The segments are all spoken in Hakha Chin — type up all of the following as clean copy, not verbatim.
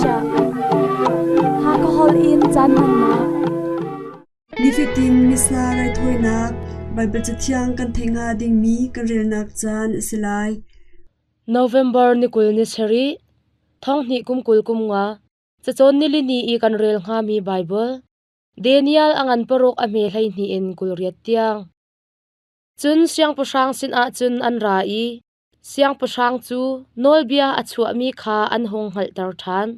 chiah. Hakha holh in caan hmannak. Nifatin Missa raithawinak Baibal Cathiang kan theih hnga dingmi kan relnak caan a si lai. November ni 20 ni sarih, thong hnih kum 20 kum nga, cacawn nilini i kan rel hngami Baibal, Daniel a ngan paruk a hme 12 in 28 tiang. Cun siangpahrang sinah cun an ra i siangpahrang cu nawlbia a chuahmi kha an hung hngalhter ṭhan.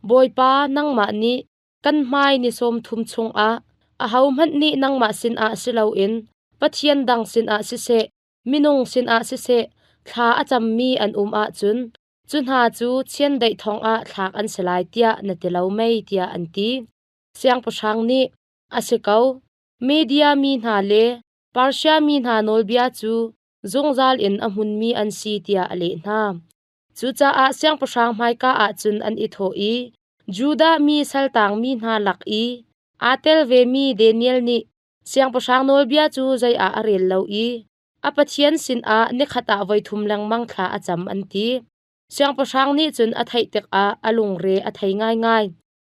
Bawipa, nangmah nih kan hmai ni sawm thum chungah ahohmanh nih nangmah sinah si loin pathian dang sinah siseh, minung sinah siseh, thla a cammi an um ahcun cu hna cu chiandeih thongah thlak an si lai tiah na ti lo mei, tiah an ti. Siangpahrang nih, A si ko, Media mi hna le Persia mi hna nawlbia cu zungzal in a hmunmi an si tiah a leh hna. Cucaah siangpahrang hmaika ah cun an i thawh i Judah mi saltangmi hna lak i aa tel vemi Daniel nih siangpahrang nawlbia cu zei ah a rel lo i a Pathian sinah nikhat ah voi thum lengmang thla a cam an ti. Siangpahrang nih cun a theih tikah a lungre a thei ngaingai.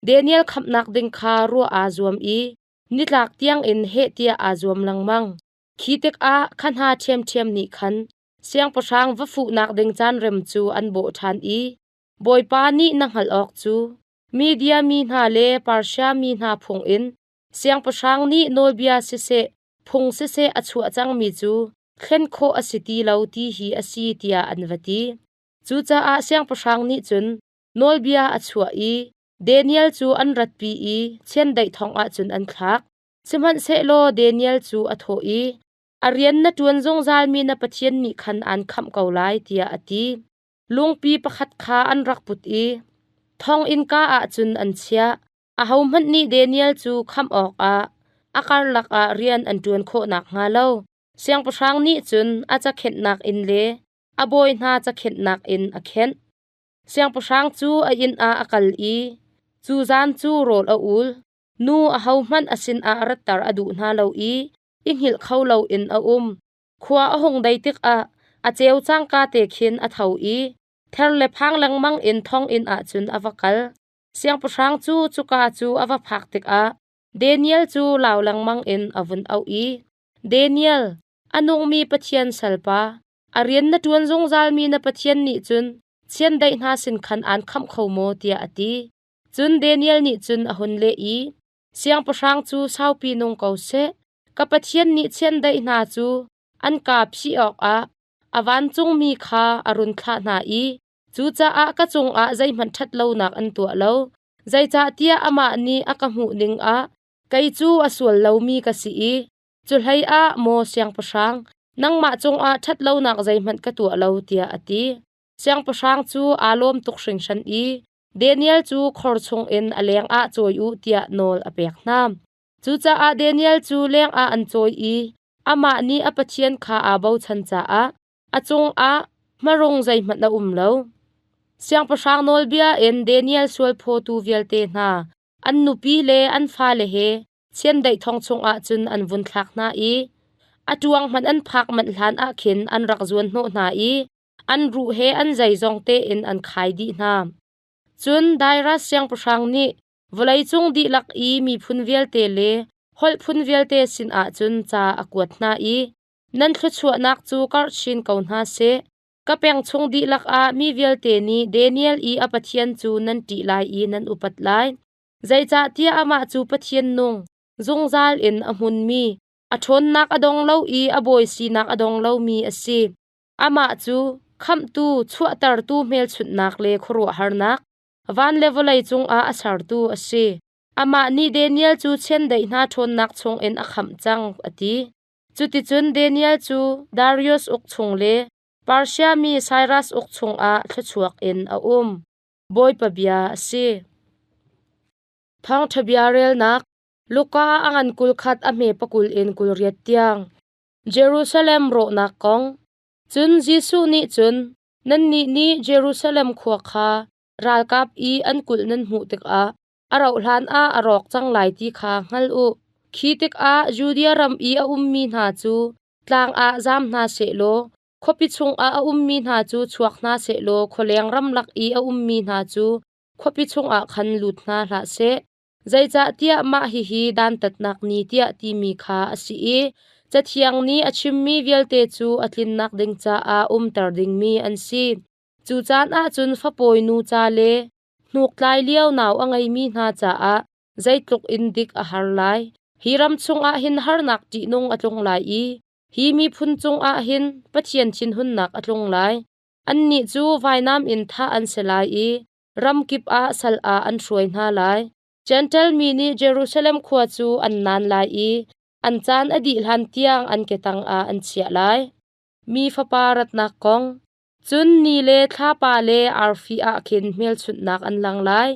Daniel khamhnak ding kha ruah aa zuam i nitlak tiangin heh tiah aa zuam lengmang. Khi tikah kha hna ṭhiamṭhiam nih khan siangpahrang va fuhnak ding caan rem cu an bawh ṭhan i Bawipa nih na hngalh awk cu Media mi hna le Persia mi hna phung in siangpahrang nih nawlbia siseh, phung siseh a chuah cangmi cu thlen khawh a si ti lo ti hi a si tiah an va ti. Cucaah siangpahrang nih cun nawlbia a chuah i Daniel cu an ratpi i chiandeih thong ah cun an thlak. Sihmanhsehlaw Daniel cu a thawh i, A rian na ṭuan zungzalmi na Pathian nih khan aan khamh ko lai, tiah a ti. Lungpi pakhat kha an rak put i thong innka ah cun an chiah. Ahohmanh nih Daniel cu khamh awkah a karlak ah rian an ṭuan khawh nakhnga lo siangpahrang nih cun a cakhenhnak in le a bawi hna cakhenhnak in a khenh. Siangpahrang cu a inn ah a kal i cu zan cu rawl a ul. Nu ahohmanh a sinah ratter a duh hna lo i i hngilh kho loin a um. Khua a hung dei tikah a ceu cangka te khin a tho i ther le phang lengmang in thonginn ah cun a va kal. Siangpahrang cu cuka cu a va phak tikah Daniel cu lau lengmang in a vun auh i, Daniel, a nungmi Pathian salpa, a rian na ṭuan zungzalmi na Pathian nih cun chiandeih hna sin khan aan khamh kho maw tiah a ti. Cun Daniel nih cun a hun leh i, Siangpahrang cu saupi nung ko seh. Ka Pathian nih chiandeih hna cu an kaa phih awkah a vancungmi kha a run thlah hna i cucaah ka cungah zeihmanh ṭhat lonak an tuah lo. Zeicahtiah amah nih a ka hmuh ning ah kei cu a sual lomi ka si i cu hleiah maw siangpahrang, nangmah cungah ṭhat lonak zeihmanh ka tuah lo, tiah a ti. Siangpahrang cu aa lawm tuk hringhran i Daniel cu khor chungin a lengah cawi u tiah nawl a pek hna. Cucaah Daniel cu lengah an cawi i amah nih a Pathian kha aa bochan caah a cungah hmarung zeihmanh a um lo. Siangpahrang nawlbia in Daniel sualphawtu vialte hna, an nupi le an fale he chiandeih thong chungah cun an vun thlak hna i a ṭuang hmanh an phak manh hlan ah khin an rak zuan hnawh hna i an ruh he an zeizong tein an khai dih hna. Cun Darius siangpahrang nih vawleicung dihlak i miphun vialte le holh phun vialte sinah cun ca a kuat hna i, Nan thluachuahnak cu karh chin ko hna seh. Ka peng chung dihlak ah mi vialte nih Daniel i a Pathian cu nan ṭih lai i nan upat lai. Zeicahtiah amah cu Pathian nung, zungzal in a hmunmi, a ṭhawnnak a dong lo i a bawi sinak a dong lomi a si. Amah cu khamhtu, chuahtertu hmelchunhnak le khuaruahharnak, van le vawlei cungah a sertu a si. Amah nih Daniel cu chiandeih hna ṭhawnnak chungin a khamh cang, a ti. Cuticun Daniel cu Darius uk chung le Persia mi Cyrus uk chungah thluachuak in a um. Bawipa bia a si. Thawngṭha bia relnak Luka a ngan 21 a hme pakul in 28 tiang. Jerusalem rawhnak kong. Cun Jesuh nih cun, Nannih nih Jerusalem khua kha ralkap i an kulh nan hmuh tikah a rauhhlan ah a rawk cang lai ti kha hngal u. Khi tikah Judea ram i a ummi hna cu tlang ah zam hna sehlaw khuapi chungah a ummi hna cu chuak hna sehlaw khualeng ramlak i a ummi hna cu khuapi chungah khan lut hna hlah seh. Zeicahtiah mah hihi dantatnak ni tiah timi kha a si i Cathiang nih a chimmi vialte cu a tlinnak ding caah umter dingmi an si. Cu caan ah cun fapawi nu ca le hnuktlai lio nau a ngeimi hna caah zeitluk in dik a har lai. Hi ram chungah hin harnak ṭihnung a tlung lai i hi miphun cungah hin Pathian thinhunnak a tlung lai. Annih cu vainam in thah an si lai i ramkip ah sal ah an hruai hna lai. Jentail mi nih Jerusalem khua cu an naan lai i an caan a dih hlan tiang an ke tangah an chiah lai. Mi Fapa ratnak kong. Cun ni le thlapa le arfi ah khin hmelchunhnak an lang lai.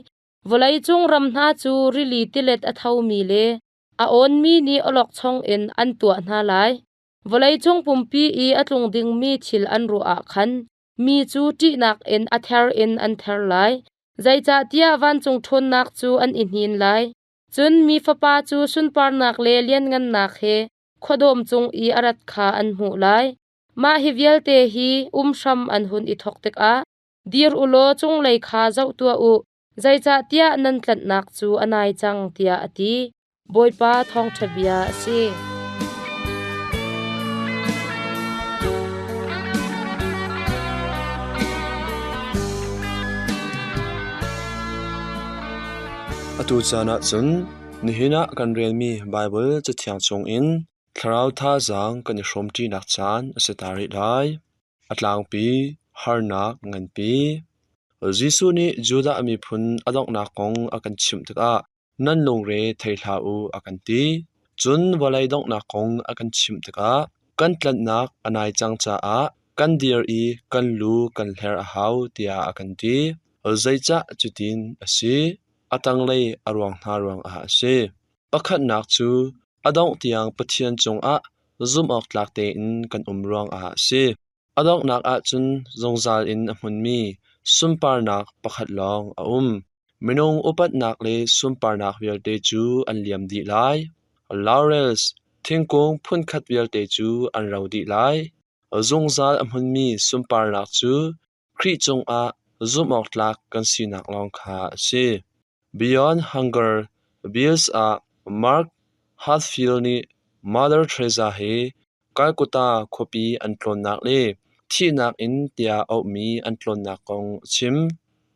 Vawleicung ram hna cu rili tilet a thomi le a awnmi nih awlokchong in an tuah hna lai. Vawleicung pumpi i a tlung dingmi thil an ruah ah khan mi cu ṭihnak in a ther in an ther lai. Zeicahtiah vancung ṭhawnnak cu an i hnin lai. Cun mi Fapa cu sunparnak le lianngannak he khuadawm cung i a rat kha an hmuh lai. Mah hi vialte hi um hram an hun i thawk tikah dir u law cunglei kha zoh tuah u, zeicahtiah nan tlanhnak cu a nai cang, tiah a ti. Bawipa thawngṭha bia a si. Atu caan ah cun nihin ah kan relmi Baibal Cathiang chungin thlarau thazaang kan i hrawmṭinak caan a si ta rih lai. A tlangpi, harnak nganpi. Jesuh nih Judah miphun a donghnak kong a kan chimh tikah nan lungre thei hlah u a kan ti. Cun vawlei donghnak kong a kan chimh tikah kan tlanhnak a nai cang caah kan dir i kan lu kan hler a hau tiah a kan ti. Zeicah cutin a si? A tanglei a ruang hna ruangah a si. Pakhatnak cu a dongh tiang Pathian cungah zumhawktlak tein kan um ruangah a si. A donghnak ahcun zungzal in a hmunmi sunparnak pakhat lawng a um. Minung upatnak le sunparnak vialte cu an liam dih lai. Laurels thingkung phunkhat vialte cu an ro dih lai. Zungzal a hmunmi sunparnak cu Khrih cungah zumhawktlak kan sinak lawng kha a si. Beyond Hunger Bills ah Mark Hatfield nih Mother Teresa he Calcutta khuapi an tlawnnak le thihnak inn tiah auhmi an tlawnnak kong a chim.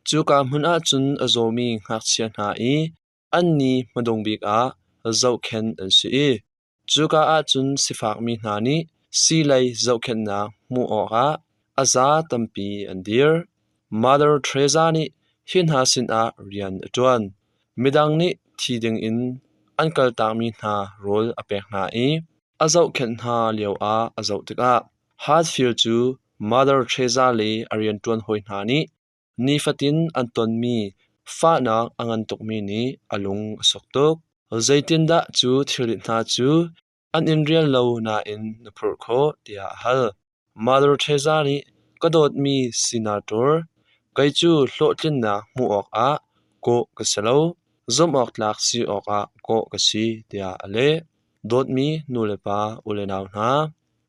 Cuka hmun ahcun a zawmi ngakchia hna i an ni hmadung bik ah zohkhenh an si i Cuka ahcun sifakmi hna nih siilei zohkhenhnak hmuh awkah a za tampi an dir. Mother Teresa nih hi hna sinah rian a ṭuan. Midang nih thi dingin an kaltakmi hna rawl a pek hna i a zohkhenh hna lioah a zoh tikah Hatfield cu Mother Teresa le a rianṭuan hawi hna nih Nifatin an tonmi fahnak a ngan tukmi nih a lung a suk tuk. Zeitindah cu thilrit hna cu an in rial lo nain na phurh khawh tiah a hal. Mother Teresa nih ka dawtmi senator, kei cu hlawhtlinnak hmuh awkah kawh ka si lo, zumhawktlak si awkah kawh ka si tiah a leh. Dawtmi nulepa ulenau hna,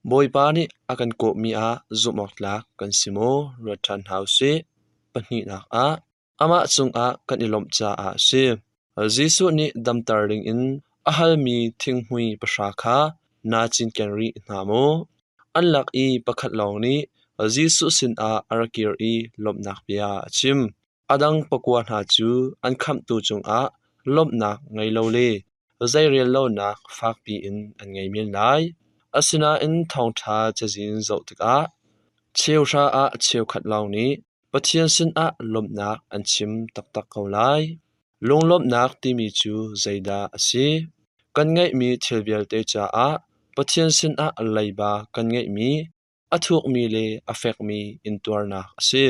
Bawipa nih a kan kawhmi ah zumhawktlak kan si maw ruat ṭhan hna u sih. Pahnihnak ah, amah cungah kan i lawmh caah a si. Jesuh nih damter dingin a halmi thinghmui pahra kha naa cinken rih hna maw? An lak i pakhat lawng nih Jesuh sinah a ra kir i lawmhnak bia a chim. A dang pakua hna cu an khamhtu cungah lawmhnak ngei lo le zeirel lonak fakpi in an ngei men lai. Asinain thawngṭha cazin zoh tikah cheuhra ah cheukhat lawng nih Pathian sinah lawmhnak an chim taktak ko lai. Lunglawmhnak timi cu zeidah a si? Kan ngeihmi thil vialte caah Pathian sinah leiba kan ngeihmi a thukmi le a fekmi intuarnak a si.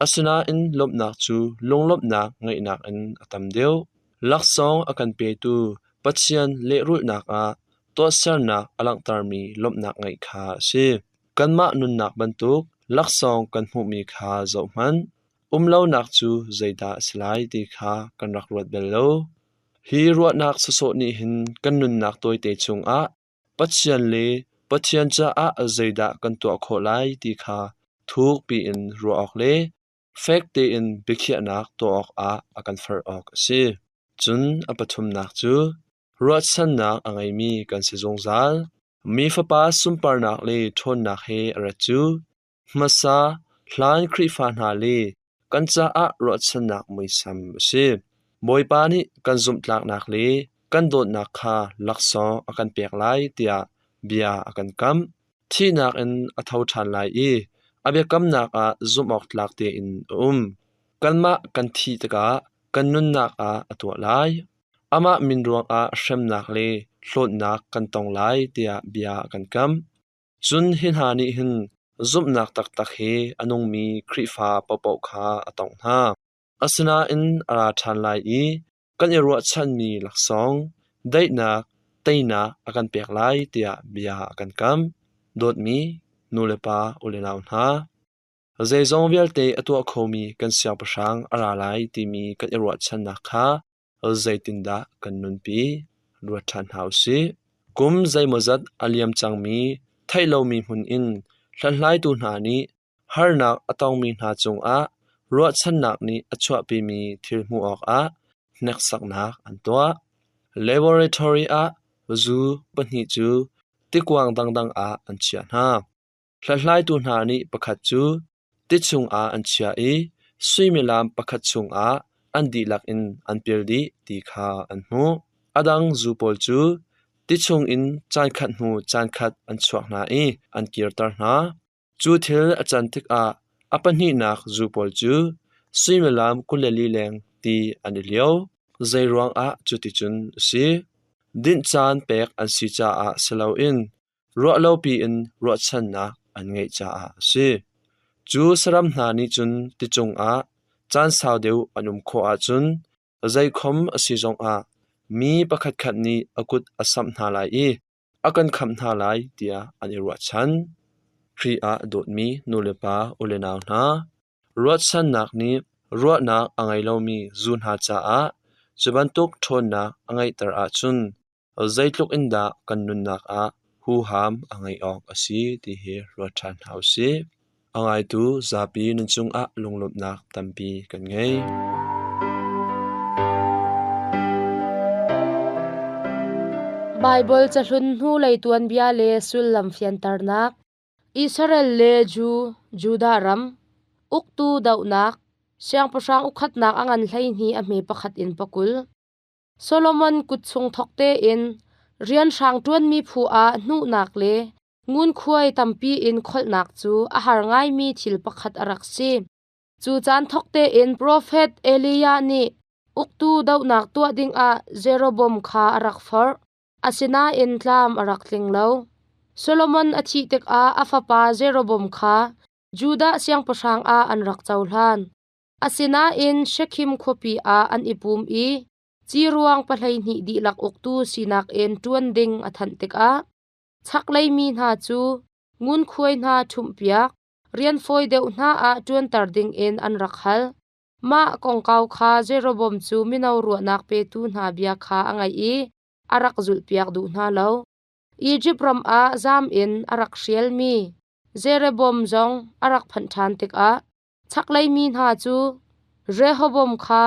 Asinain lawmhnak cu lunglawmhnak ngeihnak in a tam deuh. Laksawng a kan petu Pathian lehrulhnak ah tuahsernak a langhtermi lawmhnak ngeih kha a si. Kanmah nunnak bantuk laksawng kan hmuhmi kha zohhmanh. Umlonak cu zeidah a si lai ti kha kan rak ruat bal lo. Hi ruahnak sawsawh nih hin kan nunnak tawite chungah Pathian le Pathian caah zeidah kan tuah khawh lai ti kha thukpi in ruah awk le Fek tein biakhiahnak tuah awkah a kan forh awk a si. Cun a pathumnak cu ruahchannak a ngeimi kan si zungzal. Mi Fapa sunparnak le ṭhawnnak he a rat cu hmasa hlan Khrihfa hna le kan caah ruahchannak muisam a si. Bawipa nih kan zumhtlaknak le kan dawtnak kha laksawng a kan pek lai tiah bia a kan kamh. Thihnak in a tho ṭhan lai i a biakamnak ah zumhawktlak tein a um. Kanmah kan thih tikah kan nunnak ah a tuah lai. Amah min ruangah hremnak le hlawtnak kan tong lai tiah bia a kan kamh. Cun hi hna nih hin zumhnak taktak he a nungmi Khrihfa paohpaoh kha a tongh hna. Asinain a ra ṭhan lai i kan i ruahchanmi laksawng, daihnak, teinak a kan pek lai tiah bia a kan kam. Dawtmi nulepa ulenau hna, zeizong vialte a tuah khomi kan Siangpahrang a ra lai timi kan i ruahchannak kha zeitindah kan nunpi? Ruat ṭhan hna u sih. Kum zeimawzat a liam cangmi theih lomi hmun in hlathlaitu hna nih harnak a tongmi hna cungah ruahchannak nih a chuahpimi thil hmuh awkah hneksaknak an tuah. Laboratory ah zu pahnih cu tikuang dangdang ah an chiah hna. Hlathlaitu hna nih pakhat cu ti chungah an chiah i suimilam pakhat chungah an dihlak in an pil dih ti kha an hmuh. A dang zu pawl cu ti chungin caankhat hnu caankhat an chuak hna i an kirter hna. Cu thil a can tikah a pahnihnak zu pawl cu suimilam 24 leng ti an i lio. Zeiruangah cuticun a si? Dinh caan pek an si caah si loin ruahlopi in ruahchannak an ngeih caah a si. Cu saram hna nih cun ti cungah caan sau deuh an um khawh ahcun zeikhom a si zongah mi pakhatkhat nih a kut a samh hna lai i a kan khamh hna lai tiah an i ruahchan. Khrih ah dawtmi nulepa ulenau hna, ruahchannak nih ruahnak a ngei lomi zu hna caah cu bantuk ṭhawnnak a ngeihter ahcun zeitluk in dah kan nunnak ah huham a ngeih awk a si ti hi ruat ṭhan hna u sih. A ngaitu zapi nan cungah lunglawmhnak tampi kan ngei. Baibal cahlun hnulei tuanbia le sullam fianternak Israel le Jew, Judah ram, uktu dohnak, siangpahrang ukhatnak a ngan 12 a hme pakhat in pakul. Solomon kut chung thawk tein rianhrang ṭuanmi phu ah hnuhnak le Ngunkhuai tampi in kholhnak cu a har ngaimi thil pakhat a rak si. Cu caan thawk tein profet Elijah nih uktu dohnak tuah dingah Jeroboam kha a rak forh. Asinain tlam a rak tling lo. Solomon a thih tikah a fapa Jeroboam kha Judah siangpahrang ah an rak cohlan. Asinain Shekhem khuapi ah an i pum i ciruang 12 dihlak uktu sinak in ṭuan ding a thanh tikah Chaklei mi hna cu ngunkhuai hna ṭhumhpiak, rian fawi deuh hna ah ṭuanter dingin an rak hal. Mah kongkau kha Jeroboam cu mino ruahnak petu hna bia kha a ngaih i a rak zulhpiak duh hna lo. Izipt ram ah zam in a rak hrialmi Jeroboam zong a rak phanh ṭhan tikah chaklei mi hna cu Rehoboam kha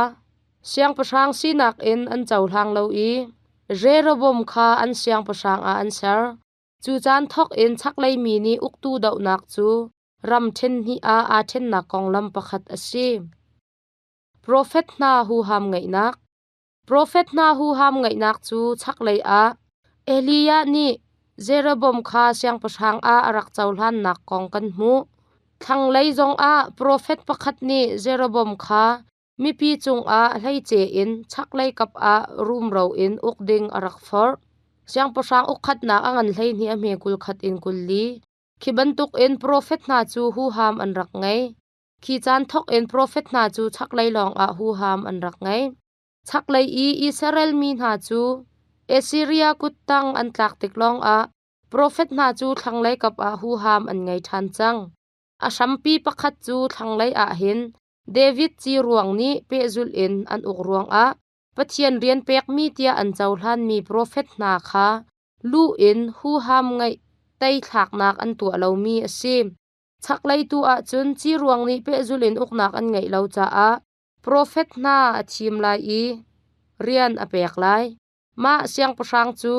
siangpahrang sinak in an cohlang lo i Rehoboam kha an siangpahrang ah an ser. Cu caan thawk in chaklei mi nih uktu dohnak cu ram ṭhen hnih ah aa ṭhennak konglam pakhat a si. Profet hna huham ngeihnak. Profet hna huham ngeihnak cu chaklei ah Elijah nih Jeroboam kha siangpahrang ah a rak cohlannak kong kan hmuh. Thlanglei zongah profet pakhat nih Jeroboam kha mipi cungah hleice in chaklei kap ah rumro in uk ding a rak forh. Siangpahrang ukkhatnak a ngan 12 a hme 21 in 24. Khi bantukin profet hna cu huham an rak ngei. Khi caan thawk in profet hna cu chaklei lawngah huham an rak ngei. Chaklei i Israel mi hna cu Assyria kuttang an tlak tik lawngah profet hna cu thlanglei kap ah huham an ngei ṭhan cang. A hrampi pakhat cu thlanglei ah hin David ciruang nih pehzulh in an uk ruangah Pathian rian pekmi tiah an cohlanmi profet hna kha lu in huham ngeih tei thlaknak an tuah lomi a si. Chaklei tu ahcun ciruang nih pehzulh in uknak an ngeih lo caah profet hna a thim lai i rian a pek lai. Mah siangpahrang cu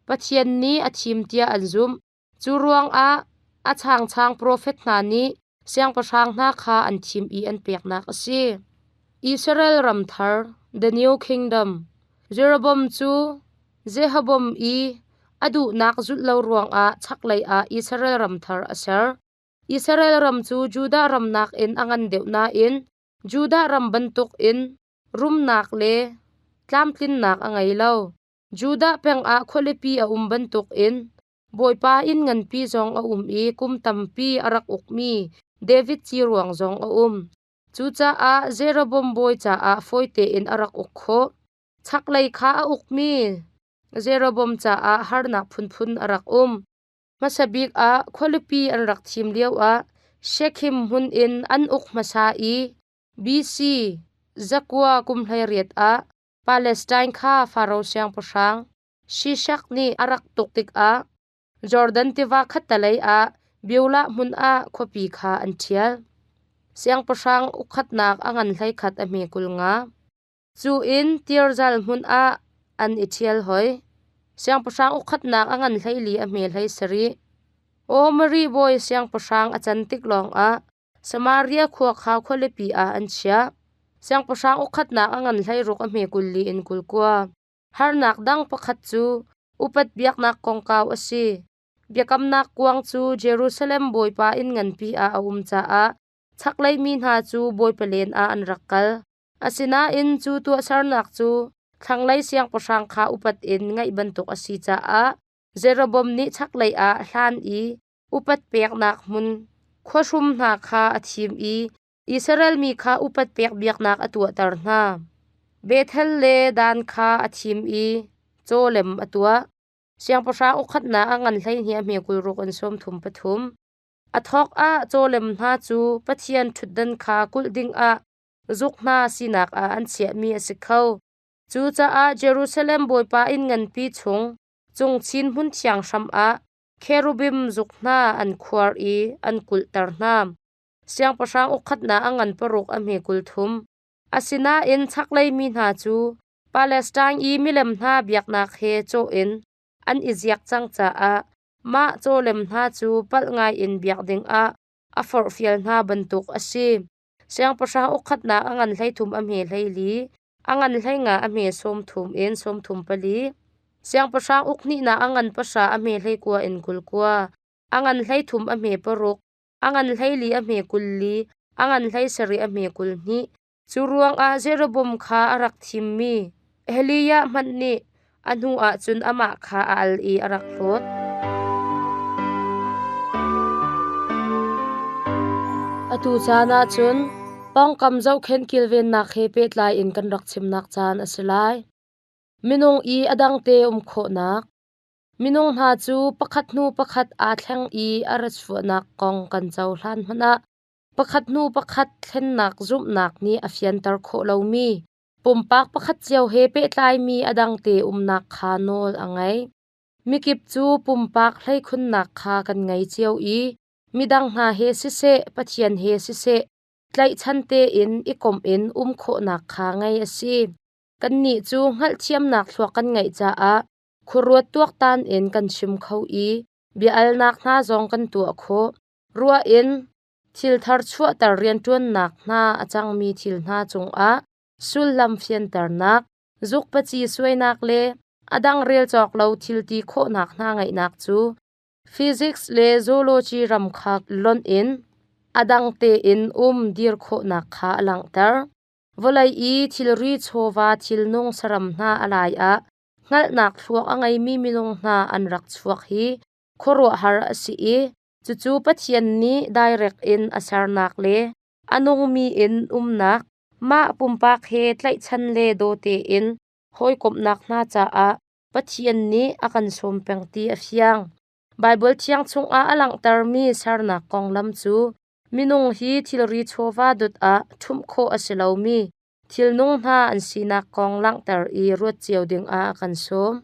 Pathian nih a thim tiah an zumh. Cu ruangah a changchang profet hna nih siangpahrang hna kha an thim i an peknak a si. Israel ram thar, the New Kingdom. Jeroboam cu Jehoboam i a duhnak zulh lo ruangah chaklei ah Israel ram thar a ser. Israel ram cu Judah ram nakin a ngan deuh nain Judah ram bantukin rumnak le tlamtlinnak a ngei lo. Judah peng ah khualipi a um bantukin Bawipa inn nganpi zong a um i kum tampi a rak ukmi David ciruang zong a um. Cucaah Jeroboam bawi caah fawi tein a rak uk khawh. Chaklei kha a ukmi Jeroboam caah harnak phunphun a rak um. Hmasa bik ah khualipi an rak thim lioah Shekhem hmun in an uk hmasa i BC 9 kum 18 ah Palestine kha Faro siangpahrang Shishak nih a rak tuk tikah Jordan tiva khattalei ah Beulah hmun ah khuapi kha an ṭhial. Siangpahrang ukhatnak a ngan 11 a hme 50. Cu in Tirzal hmun ah an i ṭhial hoi. Siangpahrang ukhatnak a ngan 14 a hme 17. Omri bawi siangpahrang a can tik lawngah Samaria khua kha khualipi ah an chiah. Siangpahrang ukhatnak a ngan 16 a hme 20 in 20. Harnak dang pakhat cu upat biaknak kongkau a si. Biakamnak kuang cu Jerusalem Bawipa inn nganpi ah a um caah chaklei mi hna cu Bawipa len ah an rak kal. Asinain cu tuahsernak cu thlanglei siangpahrang kha upat in ngaih bantuk a si caah Jeroboam nih chaklei ah hlan i upat peknak hmun khuahrum hna kha a thim i Israel mi kha upat pek biaknak a tuahter hna. Bethel le Dan kha a thim i cawlem a tuah. Siangpahrang ukhatnak a ngan 12 a hme 26 in 33. A thawk ah cawlem hna cu Pathian ṭhutdan kha kulh dingah zuk hna sinak ah an chiahmi a si kho. Cucaah Jerusalem Bawipa inn nganpi chung cungchin hmunthiang hram ah cherubim zuk hna an khuar i an kulhter hna. Siangpahrang ukhatnak a ngan paruk a hme 30. Asinain chaklei mi hna cu Palestine i milem hna biaknak he cawh in an i ziak cang caah mah cawlem hna cu palh ngai in biak dingah a forhfial hna bantuk a si. Siangpahrang ukhatnak a ngan 13 a hme 14, a ngan 15 a hme 30 in 34. Siangpahrang uk hnihnak a ngan 10 a hme 19 in 29, a ngan 33 a hme 6, a ngan 14 a hme 20, a ngan 17 a hme 22. Cu ruangah Jeroboam kha a rak thimmi Elijah hmanh nih a hnu ah cun amah kha a al i a rak hlawt. Atu caan ah cun pawngkam zohkhenh kilvennak he pehtlai in kan rak chimnak caan a si lai. Minung i a dangte um khawhnak. Minung hna cu pakhat hnu pakhat aa thleng i a ra chuahnak kong kan cohlan hmanh ah pakhat hnu pakhat thlennak zumhnak nih a fianter khawh lomi pumpak pakhat cio he pehtlaimi a dangte umnak kha nawl a ngei. Mikip cu pumpak hleikhunnak kha kan ngei cio i midang hna he siseh, Pathian he siseh, tlaihchan tein i komh in um khawhnak kha ngei a si. Kannih cu hngalhthiamnak thluak kan ngeih caah khuaruat tuaktan in kan chim kho i bia-alnak hna zong kan tuah khawh. Ruah in thil thar chuahter rianṭuannak hna a cangmi thil hna cungah sullam fianternak, zukpaci suainak le a dang rel cawk lo thil ti khawhnak hna ngeihnak cu physics le zoology ram kha lonh in a dang tein um dir khawhnak kha a langhter. Vawlei i thilri chawva thilnung saram hna a lai ah hngalhnak thluak a ngeimi minung hna an rak chuak hi khuaruahhar a si i cucu Pathian nih dairek in a sernak le a nungmi in umnak, mah pumpak he tlaihchan le daw tein hawikomhnak hna caah Pathian nih a kan sawm peng ti a fiang. Baibal Thiang chungah a langhtermi sernak konglam cu minung hi thilri chawva dot ah ṭhumh khawh a si lomi thilnung hna an sinak kong langhter i ruat cio dingah a kan sawm.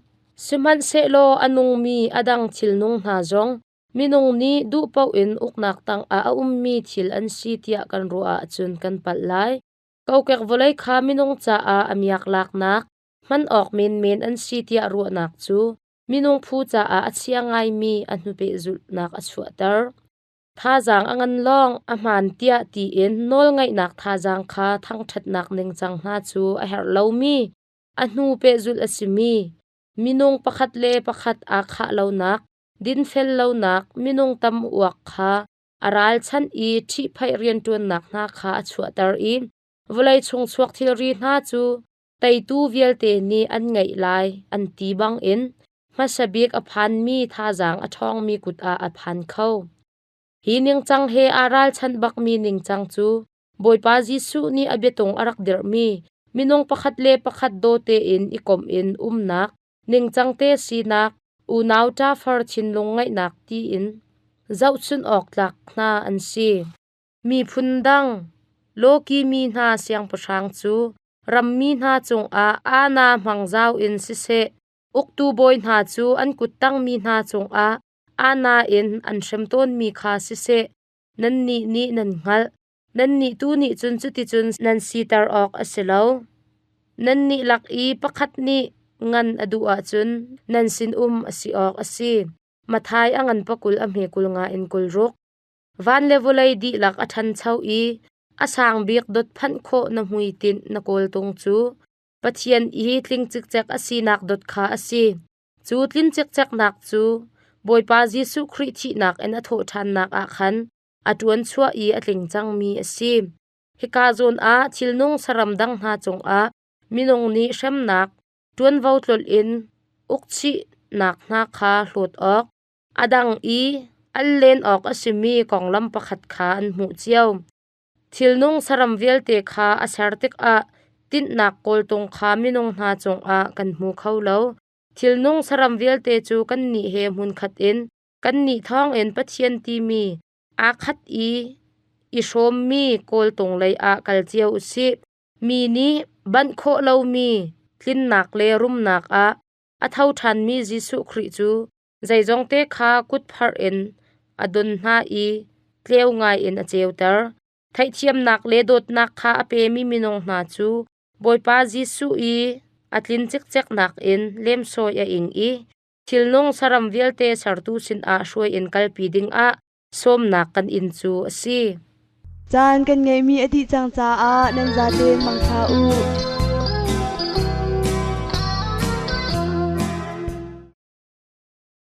Sihmanhsehlaw a nungmi a dang thilnung hna zong Minung nih duh paoh in uknak tangah a ummi thil an si tiah kan ruah ahcun kan palh lai. Kokek vawlei kha minung caah a miak laknak, hman awk menmen an si tiah ruahnak cu minung phu caah a chia ngaimi a hnupehzulhnak a chuahter. Thazaang a ngan lawng a hmaan tiah tiin nawlngaihnak thazaang kha thangṭhatnak ningcang hna cu a herh lomi, a hnu pehzulh a simi, minung pakhat le pakhat aa khah lonak, dinfel lonak, minung tam uak kha a ralchanh i ṭhihphaih rianṭuannak hna kha a chuahter i vawlei chung chuak thilri hna cu teitu vialte nih an ngeih lai an ti bangin hmasa bik a phanmi thazaang a ṭhawngmi kut ah a phan kho. Hi ningcang he aa ralchanh bakmi ningcang cu Bawipa Jesuh nih a biatung a rak dirhmi minung pakhat le pakhat daw tein i komh in umnak, ningcang te sinak, unau ṭafar thinlung ngeihnak tiin zohchunh awk tlak hna an si. Miphun dang lawki mi hna siangpahrang cu rammi hna cungah aana hmangzau in siseh, uktu bawi hna cu an kuttangmi hna cungah aana in an hrem tawnmi kha siseh, nannih nih nan hngalh. Nannih tu nih cun cuticun nan siter awk a si lo. Nannih lak i pakhat nih ngan a duh ahcun nan sinum a si awk a si. Matthai a ngan pakul a hme 20 nga in 26. Van le vawlei dihlak a ṭhancho i a sang bik dot phanh khawh na hmuitinh na kawltung cu Pathian i tling cikcek a sinak dot kha a si. Cu tlin cikceknak cu Bawipa Jesuh Khrih thihnak in a thawhṭhannak ah khan a ṭuan chuah i a tling cangmi a si. Hika zawn ah thilnung saram dang hna cungah minung nih hremnak, ṭuanvo tlolh in ukchihnak hna kha hlawt awk, a dang i al len awk a simi konglam pakhat kha an hmuh cio. Thilnung saram vialte kha a ser tikah tinhnak kawltung kha minung hna cungah kan hmu kho lo. Thilnung saram vialte cu kannih he hmunkhat in kannih thawngin Pathian timi aa khat i i hrawmmi kawltung lei ah kal cio u sih. Mi nih banh khawh lomi tlinnak le rumnak ah a tho ṭhanmi Jesuh Khrih cu zeizongte kha kutpharh in a don hna i tleu ngaiin a ceuter. Theihthiamnak le dawtnak kha a pemi minung hna cu Bawipa Jesuh i a tlin cikceknak in lemsawi a ing i thilnung saram vialte sertu sinah hruai in kalpi dingah sawmnak kan inn cu a si. Caan kan ngeihmi a dih cang caah nan zaten mangṭha u.